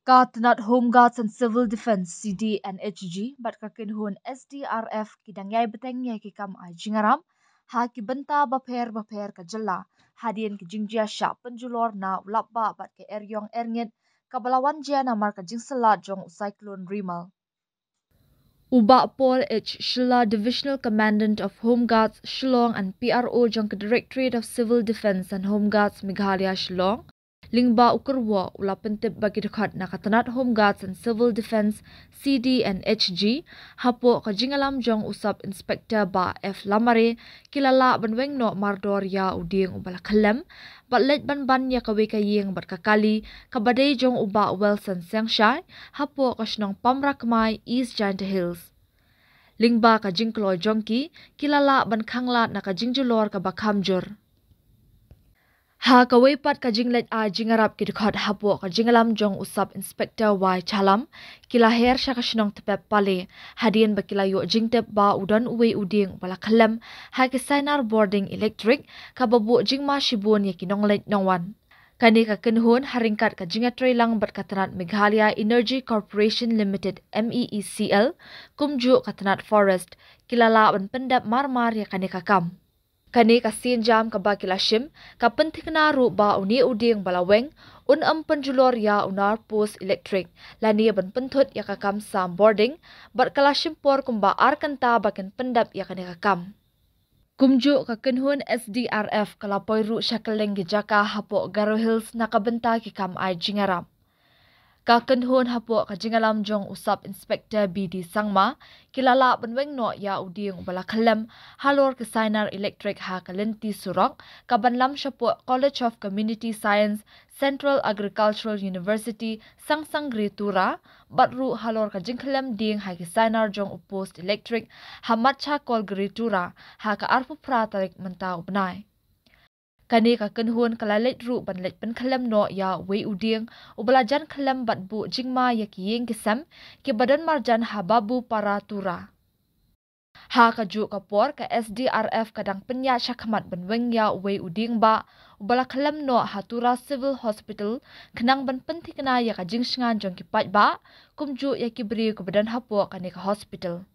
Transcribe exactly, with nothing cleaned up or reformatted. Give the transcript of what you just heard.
Ka tnat Home Guards and Civil Defence, C D and H G, bad ka kynhun S D R F ki dang ïai bteng ïa ki kam ai jingïarap ha ki bynta bapher bapher ka jylla, hadien ki jingjia shah pynjulor na u lapbah bad ka eriong erngit kaba la wan jia namar ka jingsyllad jong u Cyclone Remal. U Bah Paul H Shylla, Divisional Commandant of Home Guards Shillong and P R O jong ka Directorate of Civil Defence and Home Guards Meghalaya Shillong, lyngba u kyrwoh, u la pyntip ba ki dkhot na ka tnat Home Guards and Civil Defence, C D and H G, hapoh ka jingïalam jong u Sub Inspector Bah F Lamare, ki la lah ban weng noh mardor ïa u dieng uba la khyllem bad leit ban ban ïa kawei ka ïing bad ka kali kaba dei jong u Bah Wilson Sengshai, hapoh ka shnong Pamrakmai, East Jaintia Hills. Lyngba ka jingkloi jong ki, ki la lah ban khanglad na ka jingjulor kaba kham jur. Ha kawei pat ka jingleit ai jingïarap, ki dkhot hapoh ka jingïalam jong u Sub Inspector Y Chalam, ki la her sha ka shnong Tpep Pale, hadien ba ki la ïoh jingtip ba u don uwei u dieng uba la khyllem ha ki sainar bording elektrik kaba buh jingma shibun ïa ki nongleit nongwan. Kane ka kynhun, ha ryngkat ka jingïatreilang bad ka tnat Meghalaya Energy Corporation Limited, M E E C L, kumjuh ka tnat Forest, ki la lah ban pyndep marmar ïa kane ka kam. Kane ka sienjam kaba ki la shim ka pynthikna ruh ba une u dieng ba la weng un ym pynjulor ïa u nar post elektrik lane ban pynthut ïa ka kam sam bording, bad ka la shim por kumba ar kynta ba kin pyndep ïa kane ka kam. Kumjuh ka kynhun S D R F ka la poi ruh sha kylleng ki jaka hapoh Garo Hills na ka bynta ki kam ai jingïarap. Ka kynhun hapoh ka jingïalam jong u Sub Inspector B D Sangma, ki la lah ban weng noh ïa u dieng uba la khyllem halor ki sainar elektrik ha ka lynti surok kaban lam shapoh College of Community Science, Central Agricultural University, Sangsangri, Tura, bad ruh halor ka jingkhyllem dieng ha ki sainar jong u post elektrik ha Matcha Kolgri, Tura, ha ka arphew phra tarik mynta u bnai. Kane ka kynhun ka la leit ruh ban leit pynkhyllem noh ïa uwei u dieng uba la jan khyllem bad buh jingma ïa ki ïing ki sem kiba don marjan ha Babupara, Tura. Ha kajuh ka por, ka S D R F ka dang pynïaid shakhmat ban weng ïa uwei u dieng bah uba la khyllem noh ha Tura Civil Hospital, khnang ban pynthikna ïa ka jingshngain jong ki paidbah, kumjuh ïa ki briew kiba don hapoh kane ka hospital.